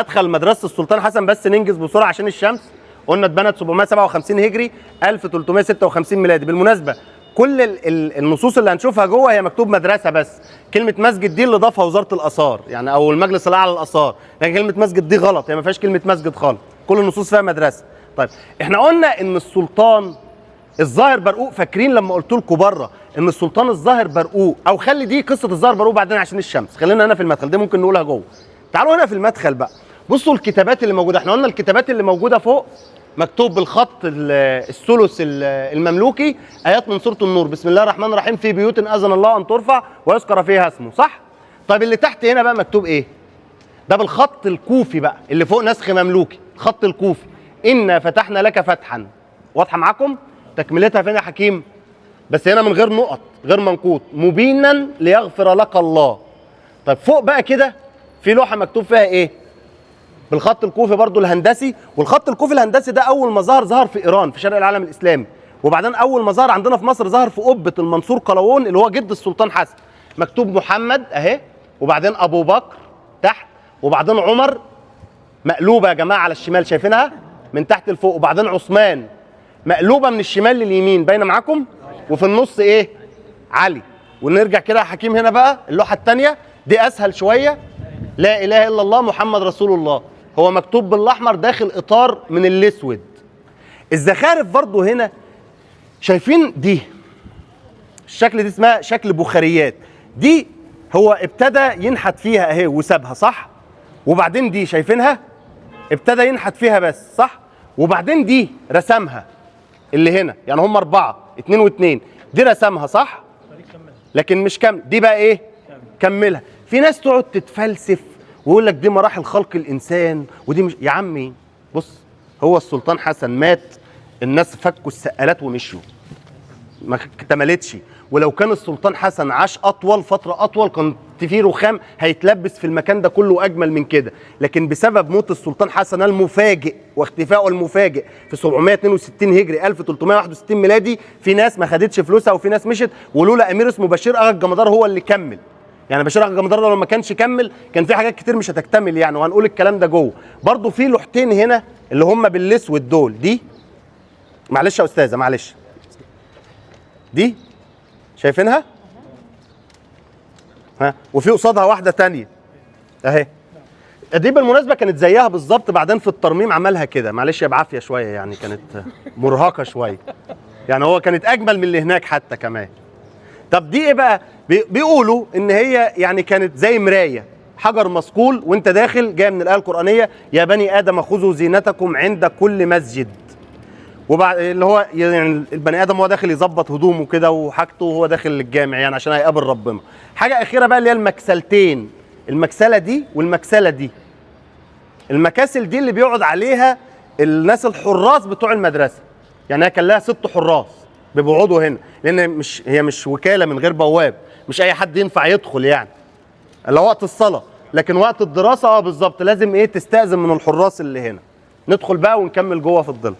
مدخل مدرسه السلطان حسن، بس ننجز بسرعة عشان الشمس. قلنا اتبنت 757 هجري 1356 ميلادي. بالمناسبة كل النصوص اللي هنشوفها جوه هي مكتوب مدرسه بس، كلمة مسجد دي اللي ضافها وزارة الاثار يعني او المجلس الاعلى للاثار، لكن كلمة مسجد دي غلط، هي ما فيهاش كلمة مسجد خالص، كل النصوص فيها مدرسه. طيب احنا قلنا ان السلطان الظاهر برقوق، فاكرين لما قلت لكم بره ان السلطان الظاهر برقوق، او خلي دي قصة الظاهر برقوق بعدين عشان الشمس، خلينا هنا في المدخل، دي ممكن نقولها جوه. تعالوا هنا في المدخل بقى، بصوا الكتابات اللي موجودة. احنا قلنا الكتابات اللي موجودة فوق مكتوب بالخط الثلث المملوكي ايات من سورة النور، بسم الله الرحمن الرحيم، في بيوت اذن الله ان ترفع ويذكر فيها اسمه، صح؟ طيب اللي تحت هنا بقى مكتوب ايه؟ ده بالخط الكوفي بقى، اللي فوق نسخ مملوكي، الخط الكوفي، انا فتحنا لك فتحا. واضحة معاكم؟ تكملتها فين يا حكيم؟ بس هنا من غير نقط، غير منقوط، مبينا ليغفر لك الله. طيب فوق بقى كده في لوحة مكتوب فيها ايه؟ بالخط الكوفي برضو الهندسي. والخط الكوفي الهندسي ده اول ما ظهر ظهر في ايران في شرق العالم الاسلامي، وبعدين اول ما ظهر عندنا في مصر ظهر في قبه المنصور قلاوون اللي هو جد السلطان حسن. مكتوب محمد اهي، وبعدين ابو بكر تحت، وبعدين عمر مقلوبة يا جماعة على الشمال، شايفينها من تحت لفوق، وبعدين عثمان مقلوبة من الشمال لليمين، باينة معاكم؟ وفي النص ايه؟ علي. ونرجع كده يا حكيم هنا بقى اللوحة الثانية دي اسهل شوية، لا اله الا الله محمد رسول الله، هو مكتوب بالاحمر داخل اطار من الاسود. الزخارف برضو هنا شايفين دي الشكل، دي اسمها شكل بخاريات، دي هو ابتدى ينحت فيها اهي وسابها، صح؟ وبعدين دي شايفينها ابتدى ينحت فيها بس، صح؟ وبعدين دي رسمها اللي هنا، يعني هم 4 2 و2، دي رسمها صح؟ لكن مش كامل. دي بقى ايه؟ كملها. في ناس تقعد تتفلسف ويقول لك دي مراحل خلق الانسان ودي مش، يا عمي بص، هو السلطان حسن مات، الناس فكوا السقالات ومشوا، ما اكتملتش. ولو كان السلطان حسن عاش اطول فترة اطول كان في رخام هيتلبس في المكان ده كله اجمل من كده، لكن بسبب موت السلطان حسن المفاجئ واختفائه المفاجئ في 762 هجري 1361 ميلادي، في ناس ما خدتش فلوسها وفي ناس مشت، ولولا امير اسمه بشير اغا الجمدار هو اللي كمل. يعني بشير اغا الجمدار ده لو ما كانش كمل كان في حاجات كتير مش هتكتمل يعني، وهنقول الكلام ده جوه. برضو في لوحتين هنا اللي هم بالاسود دول، دي معلش يا استاذه معلش، دي شايفينها؟ ها، وفي قصادها واحدة تانية اهي، دي بالمناسبة كانت زيها بالظبط، بعدين في الترميم عملها كده، معلش يا بعافية شوية يعني، كانت مرهقة شوية يعني، هو كانت اجمل من اللي هناك حتى كمان. طب دي ايه بقى؟ بيقولوا ان هي يعني كانت زي مراية، حجر مصقول، وانت داخل جاي من الايه القرانية يا بني ادم خذوا زينتكم عند كل مسجد، وبعد اللي هو يعني البني ادم هو داخل يظبط هدومه كده وحاجته وهو داخل الجامع يعني عشان هيقابل ربنا. حاجة اخيرة بقى اللي هي المكسلتين، المكسله دي والمكسله دي. المكاسل دي اللي بيقعد عليها الناس الحراس بتوع المدرسة، يعني هي كان لها 6 حراس بيقعدوا هنا، لان مش هي مش وكالة من غير بواب، مش اي حد ينفع يدخل يعني الا وقت الصلاة، لكن وقت الدراسة بالظبط لازم ايه تستأذن من الحراس اللي هنا. ندخل بقى ونكمل جوه في الظل.